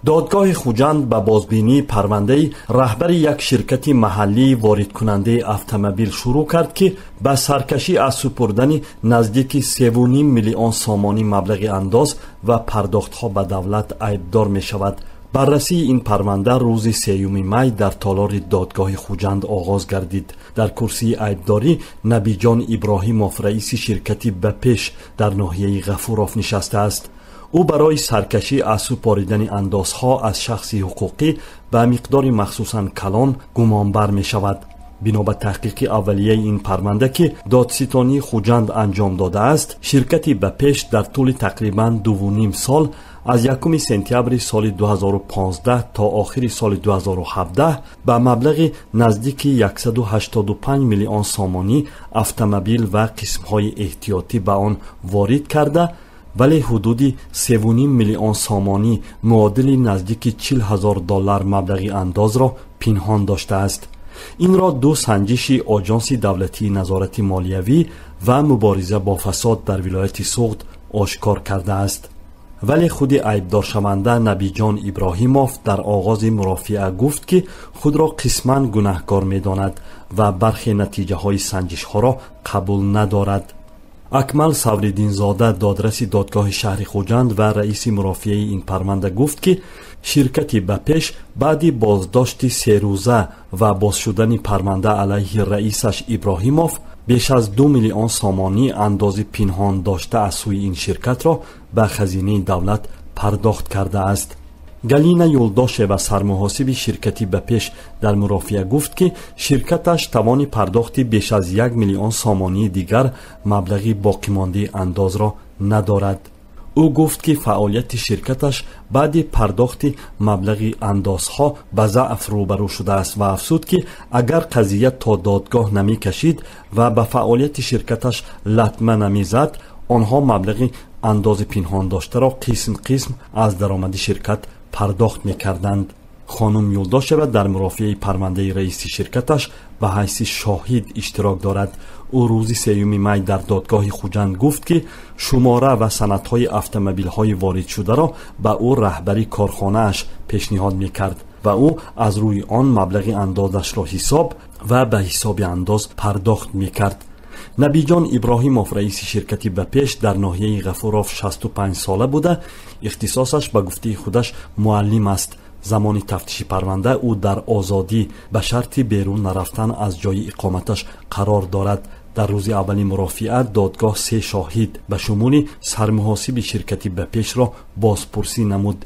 Додгоҳи Хуҷанд ба бозбинии парвандаи раҳбари як ширкати маҳаллии воридкунандаи автомобил шурӯъ кард, ки ба саркашӣ аз супурдани наздики 3,5 миллион сомонӣ маблағи андоз ва пардохтҳо ба давлат айбдор мешавад. Баррасии ин парванда рӯзи 3 май дар толори додгоҳи Хуҷанд оғоз гардид. Дар курсии айбдорӣ Набиҷон Иброҳимов, раиси ширкати «Ба пеш» дар ноҳияи Ғафуров нишастааст. Ӯ барои саркашӣ аз супоридани андозҳо аз шахси ҳуқуқӣ ба миқдори махсусан калон гумонбар мешавад. Бино ба таҳқиқи аввалияи ин парванда, ки додситонии Хуҷанд анҷом додааст, ширкати «Ба пеш» дар тӯли тақрибан 2,5 сол, аз 1 сентябри соли 2015 то охири соли 2017, ба маблағи наздики 185 миллион сомонӣ автомобил ва қисмҳои эҳтиётӣ ба он ворид карда, вале ҳудуди 3,5 миллион сомонӣ, муодили наздики 40 ҳазор доллар маблағи андозро пинҳон доштааст. Инро ду санҷиши Оҷонси давлатии назорати молиявӣ ва мубориза бо фасод дар вилояти Суғд ошкор кардааст. Вале худи айбдоршаванда Набиҷон Иброҳимов дар оғози мурофиа гуфт, ки худро қисман гунаҳкор медонад ва бархе натиҷаҳои санҷишҳоро қабул надорад. Акмал Савриддинзода, додраси додгоҳи шаҳри Хуҷанд ва раиси мурофиаи ин парванда, гуфт, ки ширкати «Ба пеш» баъди боздошти серӯза ва боз шудани парванда алайҳи раисаш Иброҳимов беш аз 2 миллион сомонӣ андози пинҳон дошта аз сӯи ин ширкатро ба хазинаи давлат пардохт кардааст. Галина Юлдошева, сармуҳосиби ширкати «Ба пеш», дар мурофиа гуфт, ки ширкаташ тавони пардохти беш аз 1 миллион сомонии дигар маблағи боқимондаи андозро надорад. Ӯ гуфт, ки фаъолияти ширкаташ баъди пардохти маблағи андозҳо ба заъф рӯбарӯ шудааст ва афзуд, ки агар қазия то додгоҳ намекашид ва ба фаъолияти ширкаташ латма намезад, онҳо маблағи андози пинҳон доштаро қисм қисм аз даромади ширкат пардохт мекарданд. Хонум Юлдошева дар мурофиаи парвандаи раиси ширкаташ ба ҳайси шоҳид иштирок дорад. Ӯ рӯзи 3 май дар додгоҳи Хуҷанд гуфт, ки шумора ва санадҳои автомобилҳои воридшударо ба ӯ раҳбари корхонааш пешниҳод мекард ва ӯ аз рӯи он маблағи андозашро ҳисоб ва ба ҳисоби андоз пардохт мекард. Набиҷон Иброҳимов, раиси ширкати «Ба пеш» дар ноҳияи Ғафуров, 65 сола буда, ихтисосаш, ба гуфтаи худаш, муаллим аст. Замони тафтиши парванда ӯ дар озодӣ ба шарти берун нарафтан аз ҷои иқоматаш қарор дорад. Дар рӯзи аввали мурофиа додгоҳ се шоҳид, ба шумули сармуҳосиби ширкати «Ба пешро», бозпурсӣ намуд.